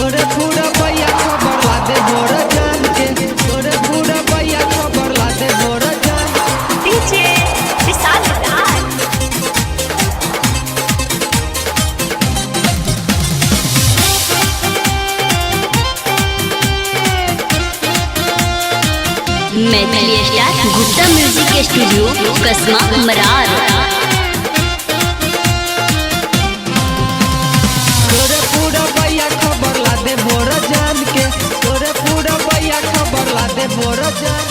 जोरे पूरा भैया खबर ला दे मोर जान के। जोरे पूरा भैया खबर ला दे मोर जान। DJ Vishal Raj. Maithili star Gupta music studio Kasma Marar. तोरे पूरा भैया खबर ला दे मोर जान के। तोरे पूरा भैया खबर ला दे मोर जान।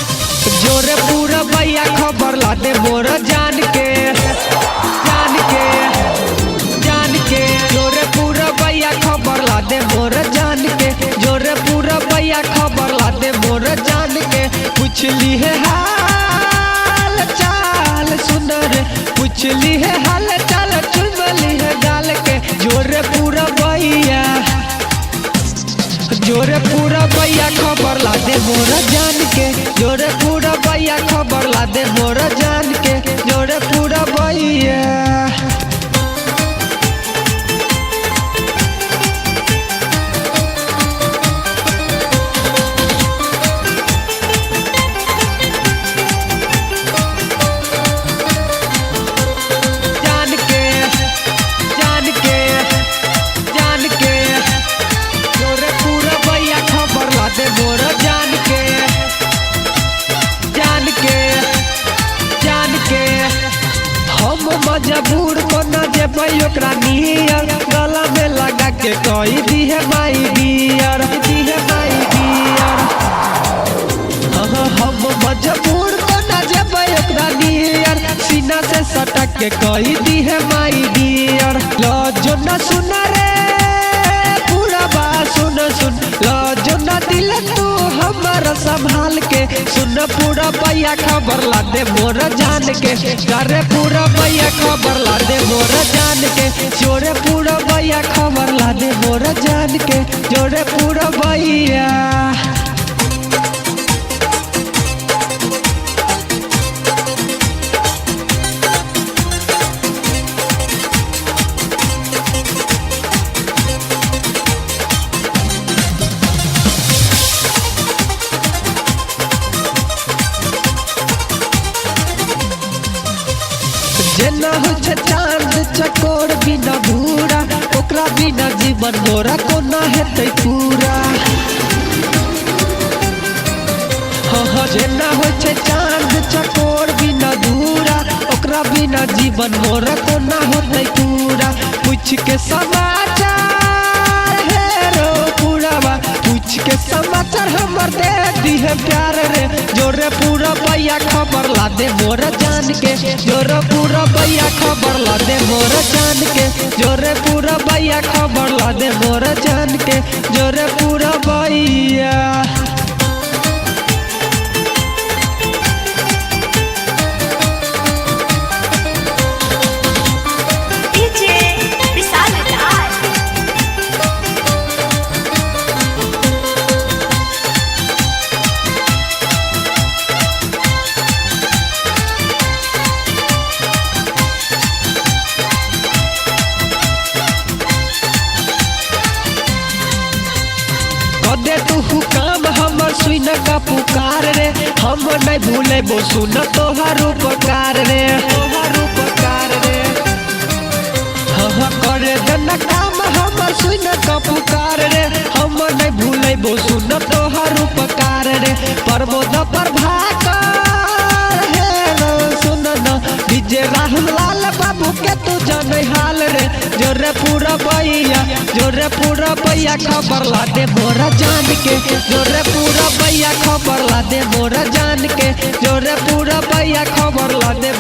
जोरे पूरा भैया खबर ला दे मोर जान के, जान के, जान के। जोरे पूरा भैया खबर ला दे मोर जान के। जोरे पूरा भैया खबर ला दे मोर जान के। पूछली है हाल चाल सुन रे, पूछली है हाल चाल चुमली है गाल के। जोरे पूरा भैया, जोरे पूरा भैया खबर ला दे मोर जान के। जोरे पूरा भैया खबर ला दे मोर जान के। जोरे पूरा भैया। जान के, जान के, जान के। जोरे पूरा भैया खबर ला दे मोर जान के, जान के, जान के। हम मजबूर कोना जेबै ओकरा नियर, गला में लगा के कही दी है my dear, दी है my dear. हम मजबूर कोना जेबै ओकरा नियर, सीना से सटा के कही दी है my dear. लजो न सुन रे पूरा बात सुन सुन, लजो न दिल तू हमर संभाल के। सुन पूरा भैया खबर ला दे मोर जान के। करे पूरा भैया खबर ला दे मोर जान के। जोरे पूरा भैया खबर ला दे मोर जान के। जोरे पूरा भैया। जेना होइ छै चांद चकोर बिना धूरा, ओकरा बिना जीवन मोरा कोना हेतै पूरा। हाँ हाँ, जेना होइ छै चांद चकोर बिना धूरा, ओकरा बिना जीवन मोरा कोना होतै पूरा। पूछ के समाचार हे रो पूरावा, पूछ के समाचार हमर दे दी है प्यार रे। जोरे पूरा भैया खबर ला दे मोर जान के। जोरे पूरा भैया खबर ला दे मोर जान के। जोरे पूरा भैया खबर ला दे मोर जान के। जोरे पूरा भैया। डीजे विशाल राज। कदे तू काम हमर सुन का पुकार रे, हम नहीं भूलेबो सुन तोहर उपकार रे, तोहर उपकार रे। हाँ करे देना काम हमर सुन का पुकार रे, हम नहीं भूलेबो सुन तोहर उपकार रे। प्रमोद प्रभाकर हे रो सुन न, डीजे राहुल लाल बाबू के तू जाने हाल रे। जोरे पूरा भैया, जोरे पूरा भैया खबर ला दे मोर जान के। जोरे पूरा भैया खबर ला दे मोर जान के। जोरे पूरा भैया खबर ला दे।